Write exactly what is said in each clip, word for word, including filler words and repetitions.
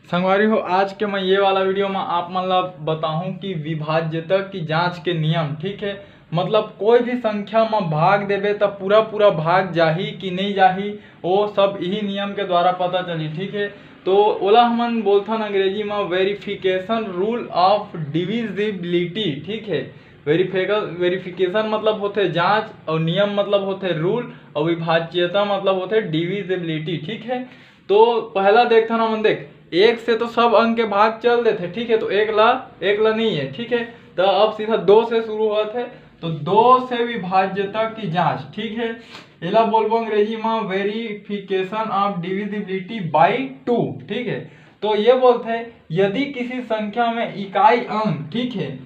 संगवारी हो, आज के मैं ये वाला वीडियो में आप मन ला बताहूँ कि विभाज्यता की जांच के नियम, ठीक है, मतलब कोई भी संख्या में भाग देबे त पूरा पूरा भाग जाही कि नहीं जाही, वो सब यही नियम के द्वारा पता चली, ठीक है। तो ओला हमन बोलथन अंग्रेजी में verification rule of divisibility, ठीक है। वेरिफिकेशन मतलब होथे जांच, और नियम मतलब होथे रूल, और विभाज्यता मतलब होथे डिविजिबिलिटी, ठीक है। तो पहला देखथन हमन, देख, एक से तो सब अंक के भाग चल देथे, ठीक है, तो एक ला, एक ला नहीं है, ठीक है। तो अब सीधा दो से शुरू होत है, तो दो से विभाज्यता की जांच, ठीक है, एला बोलबो अंग्रेजी में verification of divisibility by two, ठीक है। तो ये बोलथे, यदि किसी संख्या में इकाई अंक, ठीक है,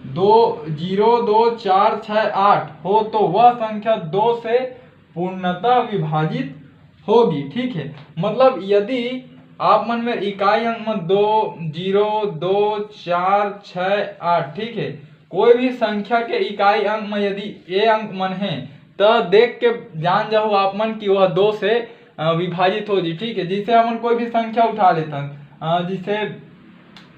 दो, जीरो, दो, चार, छः, आठ हो, तो वह संख्या दो से पूर्णतः विभाजित होगी, ठीक है। मतलब यदि आप मन में इकाई अंक में दो, जीरो, दो, चार, छः, आठ, ठीक है, कोई भी संख्या के इकाई अंक में यदि ये अंक मन है, त देख के जान जाहू आप मन कि वह दो से अ, विभाजित हो जी, ठीक है। जैसे हमन कोई भी संख्या उठा लेथन, अ, जैसे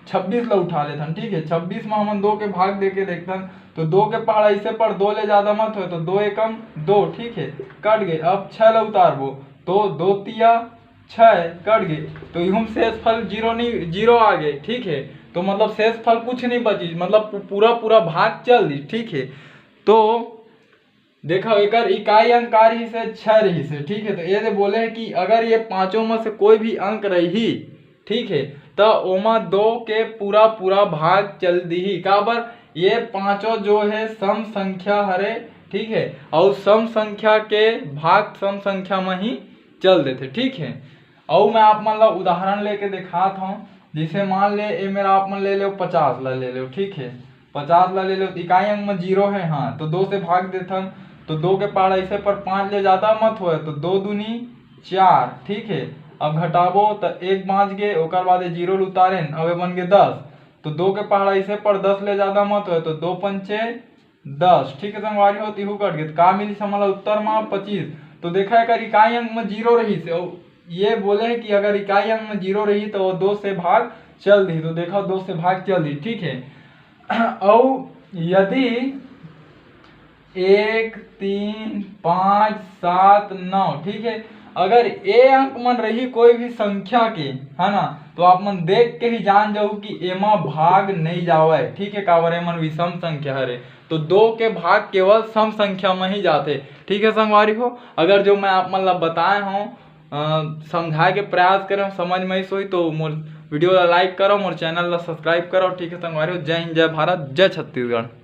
छब्बीस ला उठा लेथन, ठीक है, छब्बीस में हमन दो के भाग दे के देखथन, तो दो के पहाड़ा ऐसे पर दो ले ज्यादा मत होय, तो दो एकम दो, ठीक है, कट गए। अब छः ला उतारबो, तो दो तिया छः, कट गए, तो इहू में शेष फल जीरो नहीं, जीरो आ गए, ठीक है। तो मतलब शेष फल कुछ नहीं बची, मतलब पू-, पूरा पूरा भाग चल दी, ठीक है। तो देखो, एकर इकाई अंक का रहिस हे, छः रहिस हे, ठीक है। तो ये दे बोले है कि अगर ये पांचों में से कोई भी अंक रही, ठीक है, तो ओमा दो के पूरा पूरा भाग चल दीही। काबर? ये पांचों जो है सम संख्या हरे, ठीक है, और सम संख्या के भाग सम संख्या में ही चल देथे, ठीक है। अउ मैं आप मन ला उदाहरण लेके दिखात हूँ। जैसे मान ले, ए मेरा आप मन ले लो, पचास ला ले लो, ठीक है, पचास ला ले लो, इकाई अंक में जीरो है, हाँ, तो दो से भाग देथन, तो दो के पहाड़ा ऐसे पर पाँच ले ज्यादा मत होए, तो दो दूनी चार, ठीक है। अब घटाबो तो एक बाँच गे, ओकर बाद ये जीरो ल उतारेन, अब ये बन गे दस, तो दो के पहाड़ा ऐसे पर दस ले ज्यादा मत होए, तो दो पंचे दस, ठीक है संगवारी हो, तिहू कट गे, तो का मिली हमन ला उत्तर में? पच्चीस। तो देखा, एकर इकाई अंक में जीरो रहिस हे, अउ ये बोले है कि अगर इकाई अंक में जीरो रही तो वो दो से भाग चल दी, तो देखा, दो से भाग चल दी, ठीक है। अउ यदि एक, तीन, पाँच, सात, नौ, ठीक है, अगर ए अंक मन रही कोई भी संख्या के, है ना, तो आप मन देख के ही जान जाऊ कि एमा भाग नहीं जावय, ठीक है, काबर एमन विषम संख्या हरे। तो दो के भाग केवल सम संख्या में ही जाथे, ठीक है संगवारी हो। अगर जो मैं आप मन ला बताए हूँ, अ, समझाए के प्रयास करें, समझ में आइस होही तो मोर वीडियो ला लाइक करो, मोर चैनल ला सब्सक्राइब करो, ठीक है संगवारी हो। जय हिंद, जय भारत, जय छत्तीसगढ़।